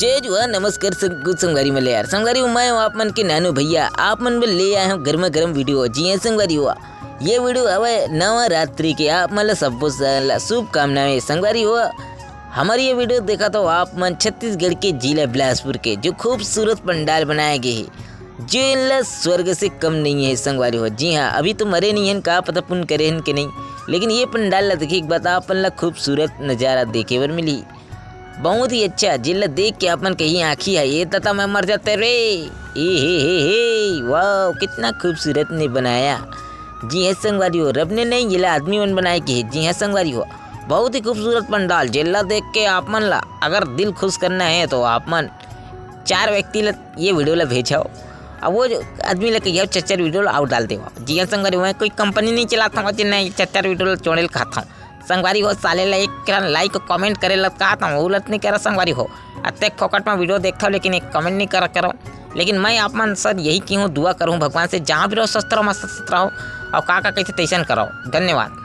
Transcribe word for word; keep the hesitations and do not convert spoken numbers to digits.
जय जुहार, नमस्कार संग-, संगवारी मन ले यार। संगवारी हो, मैं हूँ आप मन के नानू भैया, आप मन बर ले आए हूँ गर्मा गर्म वीडियो। जी हाँ संगवारी हो, ये वीडियो हवे नवरात्रि के, आप मन ला सब्बो स-, ला शुभकामनाएं। संगवारी हो, हमारी ये वीडियो देखा तो आप मन छत्तीसगढ़ के जिला बिलासपुर के जो खूबसूरत पंडाल बनाए गए हैं, जो इनला स्वर्ग से कम नहीं है संगवारी हो। जी हाँ, अभी तो मरे नहीं हन, का पता पुण्य करे हन के नहीं, लेकिन ये पंडाल ला देखिए एक बार, आप मन ला खूबसूरत नजारा देखे बर मिली। बहुत ही अच्छा, जिला देख के आप मन कहीं आँखी है, ये तता मैं मर जाते रे। ए हे हे हे, वाह, कितना खूबसूरत ने बनाया। जी हाँ संगवारी हो, रब ने नहीं, ये ला आदमी मन बनाए के है। जी हाँ संगवारी हो, बहुत ही खूबसूरत पंडाल, जेला देख के आप मन ला अगर दिल खुश करना है तो आप मन चार व्यक्ति ला ये वीडियो ला भेजो। अब वो जो आदमी ला कहियो चार चार वीडियो ला और डाल देवा। जी हाँ संगवारी हो, मैं कोई कंपनी नहीं चलाता हूँ, जिन्हें चार चार वीडियो ला चोड़े ला खाता हूँ। संगवारी हो, साले ला एक लाइक कमेंट करे ला कहत हूँ, वो लत नहीं करा संगवारी हो। अतेक फोकट में वीडियो देखता हूँ, लेकिन एक कमेंट नहीं करा करो। लेकिन मैं आप मन सर यही कहूँ, दुआ करूँ भगवान से, जहाँ भी रहो स्वस्थ रहो, मस्त स्वस्थ रहो, और का का कैसे तैसन करो। धन्यवाद।